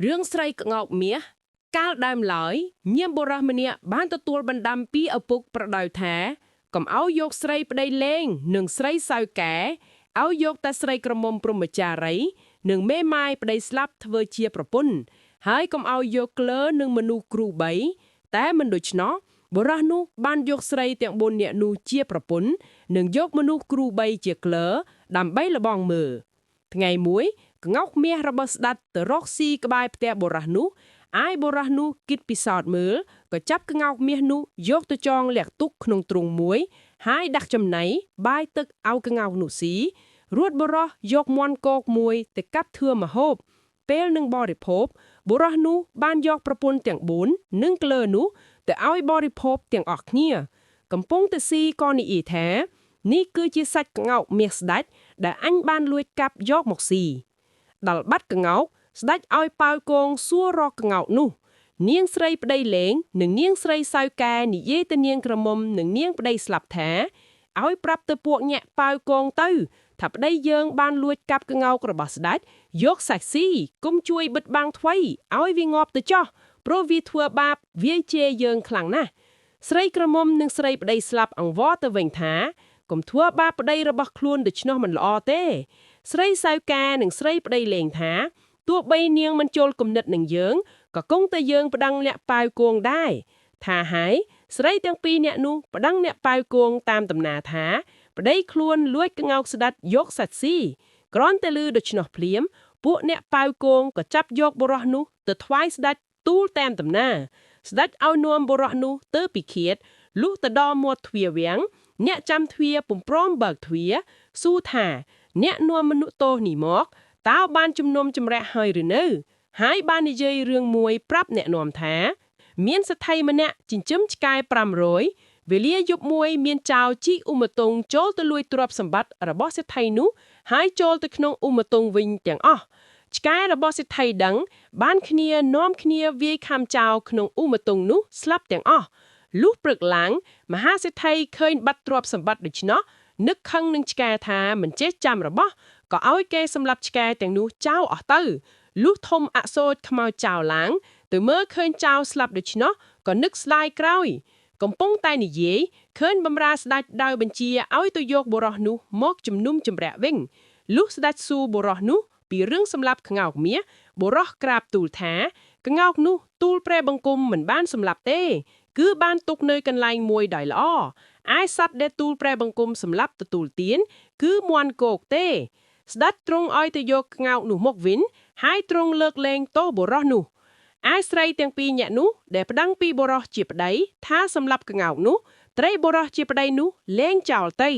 រឿងស្រីក្ងោកមាសកាលដើមឡើយញៀមបុរសម្នាក់បានទទួលបណ្ដាំពីឪពុកប្រដៅថាកុំឲ្យយកស្រីប្តីលេងនិងស្រីសៅកែឲ្យយកតែស្រីក្រមុំព្រហ្មចារី និងមេម៉ាយប្តីស្លាប់ធ្វើជាប្រពន្ធហើយកុំឲ្យយកក្លើនិងមនុស្សគ្រូបីតែមិនដូច្នោះបុរសនោះបានយកស្រីទាំង4នាក់នោះជាប្រពន្ធនិងយកមនុស្សគ្រូបីជាក្លើដើម្បីលបងមើលថ្ងៃមួយ ក្ងោកមាសរបស់ស្ដេចទៅរកស៊ីក្បែរផ្ទះបុរសនោះអាយបុរសនោះគិតពិសោធន៍មើលក៏ចាប់ក្ងោកមាសនោះយកទៅចងលាក់ទុកក្នុងទ្រុងមួយ ហើយដាក់ចំណីបាយទឹកឲ្យក្ងោកនោះស៊ីរួចបុរសយកមាន់កោកមួយទៅកាប់ធ្វើម្ហូបពេលនឹងបរិភោគបុរសនោះបានយកប្រពន្ធទាំង4និងក្លើនោះទៅឲ្យបរិភោគទាំងអស់គ្នា កំពុងតែស៊ីក៏និយាយថានេះគឺជាសាច់ក្ងោកមាសស្ដេចដែលអញបានលួចកាប់យកមកស៊ី ដល់បាត់ក្ងោកស្ដេចឲ្យប៉ាវកងសួររកក្ងោកនោះ នាងស្រីប្តីលេងនិងនាងស្រីសៅកែនិយាយទៅនាងក្រមុំនិងនាងប្តីស្លាប់ថាឲ្យប្រាប់ទៅពួកញាក់ប៉ាវកងទៅ ថាប្តីយើងបានលួចកាប់ក្ងោករបស់ស្ដេចយកសាច់ស៊ីគុំជួយបិទបាំងថ្វីឲ្យវាងាប់ទៅចោះព្រោះវាធ្វើបាបវាយជេរយើងខ្លាំងណាស់ស្រីក្រមុំនិងស្រីប្តីស្លាប់អង្វរទៅវិញថាកុំធ្វើបាបប្តីរបស់ខ្លួនដូច្នោះមិនល្អទេ ស្រីសៅកានិងស្រីប្តីលេងថាទោះបីនាងមិនចូលគំនិតនឹងយើងក៏គង់តែយើងប្តឹងលាក់ប៉ាវគងដែរថាហើយស្រីទាំងពីរអ្នកនោះប្តឹងអ្នកប៉ាវគងតាមដំណាថាប្តីខ្លួនលួចក្ងោកស្ដាច់យកសាច់ស៊ីគ្រាន់តែឮដូច្នោះភ្លាមពួកអ្នកប៉ាវគងក៏ចាប់យកបុរសនោះទៅថ្វាយស្ដាច់ទូលតាមដំណាស្ដាច់ឲ្យនាំបុរសនោះទៅពិឃាតលុះទៅដល់មាត់ទ្វារវាំងអ្នកចាំទ្វារពុំព្រមបើកទ្វារស៊ូថា អ្នកនាំមនុស្សទោសនេះមកតើបានជំនុំជម្រះហើយឬនៅ ហើយបាននិយាយរឿងមួយប្រាប់អ្នកនាំថា មានសទ្ធិម្នាក់ចិញ្ចឹមឆ្កែ500វេលាយប់មួយមានចៅជីកឧមតុងចូលទៅលួចទ្រព្យសម្បត្តិរបស់សេដ្ឋីនោះហើយចូលទៅក្នុងឧមតុងវិញទាំងអស់ឆ្កែរបស់សេដ្ឋីដឹង បានគ្នានាំគ្នាវាយខំចោលក្នុងឧមតុងនោះស្លាប់ទាំងអស់លុះព្រឹកឡើងមហាសេដ្ឋីឃើញបាត់ទ្រព្យសម្បត្តិដូច្នោះនឹកខឹងនឹងឆ្កែថាមិនចេះចាំរបស់ក៏ឲ្យគេសម្លាប់ឆ្កែទាំងនោះចោលអស់ទៅលុះធំអសូចខ្មោចចោលឡើងទៅមើលឃើញចោលស្លាប់ដូច្នោះក៏នឹកស្ដាយក្រោយ កំពុងតែនិយាយឃើញបំរាស្ដេចដោយបញ្ជាឲ្យទៅយកបុរសនោះមកជំនុំជម្រះវិញលុះស្ដេចសួរបុរសនោះពីរឿងសម្លាប់ក្ងោកមាសបុរសក្រាបទូលថាក្ងោកនោះទូលព្រះបង្គំមិនបានសម្លាប់ទេ គឺបានទុកនៅកន្លែងមួយដោយល្អឯសត្វដែលទូលព្រះបង្គំសម្លាប់ទទួលទានគឺមាន់គោកទេ ស្ដេចទ្រង់ឲ្យទៅយកក្ងោកនោះមកវិញហើយទ្រង់លើកលែងទោសបុរសនោះឯស្រីទាំងពីរនាក់នោះដែលប្តឹងពីបុរសជាប្តីថាសម្លាប់ក្ងោកនោះត្រីបុរសជាប្តីនោះលែងចោលទៅ